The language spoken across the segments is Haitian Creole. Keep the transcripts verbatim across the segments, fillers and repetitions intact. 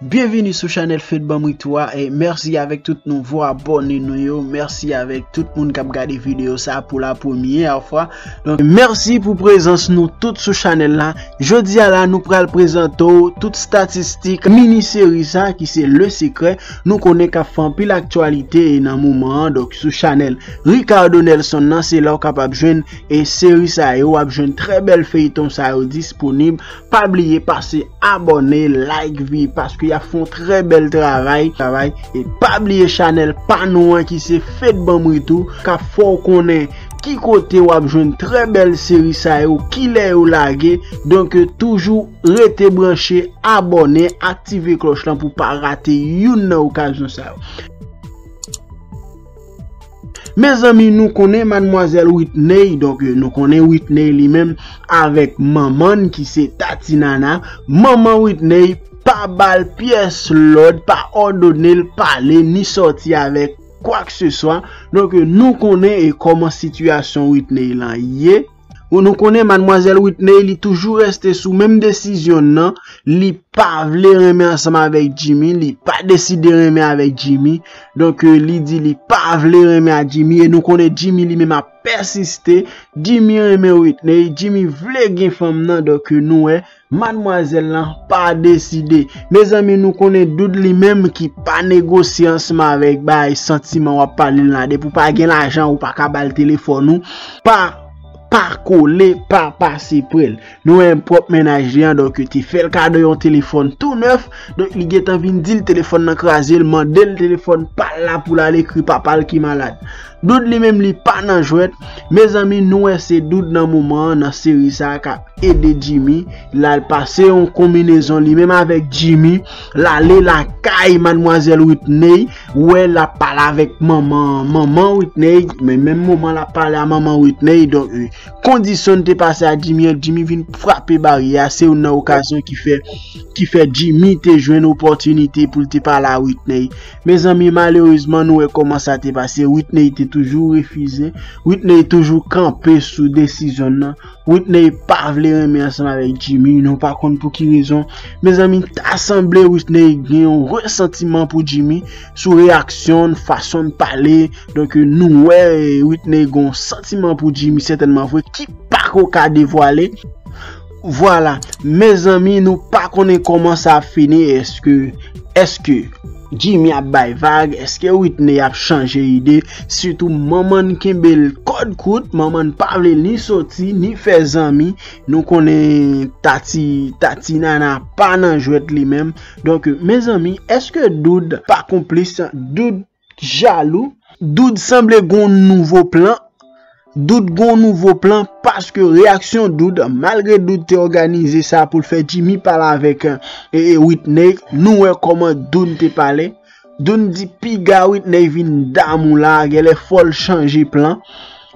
Byenvini sou chanèl Fed Banm Ri tou a, e mèsi avèk tout nouvo abòne nou yo, mèsi avèk tout moun k ap gade videyo sa pou la premyè fwa. Donk, mèsi pou prezans nou tout sou chanèl la. Jodi a la, nou pral prezante w tout statistik mini seri sa ki se Le Secret. Nou konnen k ap fè anpil aktyalite nan moman an. Donk, sou chanèl Ricardo Nelson nan, se la w kapab jwenn e seri sa yo, w ap jwenn trè bèl feyton sa yo disponib. Pa bliye pase abòne, like vi, paske y ap fè yon trè bèl travay, travay. E pa bliye chanèl pa nou an ki se Fed Banm Ri tou, k ap fè w konnen ki kote w ap jwenn trè bèl seri sa yo, kilè yo lage. Donk, toujou rete branche, abòne, aktive klòch lan pou pa rate youn nan okazyon sa yo. Mezanmi, nou konnen madmwazèl Whitney, donk, nou konnen Whitney li menm avèk manman n ki se Tati Nana. Manman Whitney pa ba l pyès lòd, pa òdone l pale ni sòti avèk kwakseswa. Donk, nou konnen e kòman sitiyasyon Whitney lan ye. Ou nou konnen madmwazèl Whitney, li toujou reste sou menm desizyon nan. Li pa vle renmen ansanm avèk Jimmy, li pa deside renmen avèk Jimmy. Donk, euh, li di li pa vle renmen a Jimmy, e nou konnen Jimmy li menm ap pèsiste. Jimmy renmen Whitney, Jimmy vle gen fanm nan, donk, euh, nou wè, madmwazèl lan pa deside. Mezanmi, nou konnen Dood li menm ki pa negosye ansanm avèk bay santiman w ap pale la. Depi w pa gen lajan, ou pa ka ba l telefòn ou. Pa, pa kole, pa pase pre l. Nou wè pwòp mennaj li an, donk, te fè l kado yon telefòn tou nèf. Donk, li gentan vin di l telefòn nan kraze, l mande l telefòn pa l la pou l al ekri papa l ki malad. Dood li menm li pa nan jwèt. Mezanmi, nou wè se Dood nan moman an, nan seri sa a, k ap ede Jimmy. L al pase yon konbinezon li menm avèk Jimmy. L ale lakay madmwazèl Whitney. Ou wè l ap pale avèk manman, manman Whitney. Men menm moman l ap pale a manman Whitney. Donk, euh, kondisyon n te pase a Jimmy an, Jimmy vin frape baryè a. Se youn nan okazyon ki fè, ki fè Jimmy te jwenn opòtinite pou l te pale a Whitney. Mezanmi, malerezman, nou wè kòman sa te pase. Whitney te toujou refize. Whitney toujou kanpe sou desizyon nan. Whitney pa vle renmen ansanm avèk Jimmy. Nou pa konn pou ki rezon. Mezanmi, ta sanble Whitney gen yon resantiman pou Jimmy sou reyaksyon n, fason n pale. Donk, nou wè Whitney gen yon santiman pou Jimmy, sètènman vre, ki pako ka devwale. Vwala, mezanmi, nou pa konnen kòman sa ap fini. Èske, èske Jimmy ap bay vag? Èske Whitney ap chanje ide? Sitou manman n kenbe l kòd kout, manman n pa vle l ni soti, ni fè zanmi. Nou konnen Tati, Tati Nana pa nan jwèt li menm. Donk, mezanmi, èske Dood pa konplis? Dood jalou? Dood sanble gon nouvo plan. Dood gon nouvo plan paske reyaksyon Dood, malgre Dood te òganize sa pou l fè Jimmy pale avèk, e, e, Whitney, nou wè kòman Dood te pale. Dood di piga Whitney vin damou la, genlè fò l chanje plan.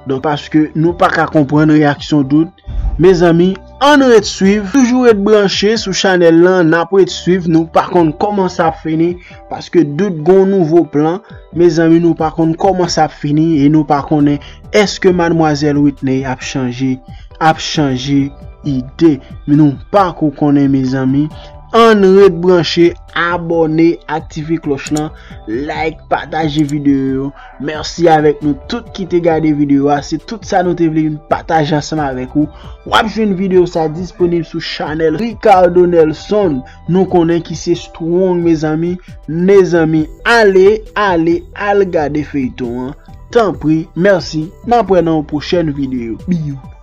Donk, paske nou pa ka konprann reyaksyon Dood. Mezanmi, ann ret swiv, toujou ret branche sou chanèl lan, n ap ret swiv, nou pa konn kòman sa ap fini, paske Dood gon nouvo plan. Mezanmi, nou pa konn kòman sa ap fini e nou pa konnen èske madmwazèl Whitney ap chanje, ap chanje ide. Men nou pa ko konnen, mezanmi. Ann ret branche, abòne, aktive klòch lan, like, pataje videyo yo. Mèsi avèk nou tout ki te gade videyo a. Se tout sa nou te vle vin pataje ansanm avèk ou. W ap jwenn videyo sa disponib sou chanèl Ricardo Nelson. Nou konnen ki se Strong, mezanmi. Mezanmi, ale, ale, al gade feyton an. Tanpri, mèsi. N ap wè nan yon pwochèn videyo. Biyou.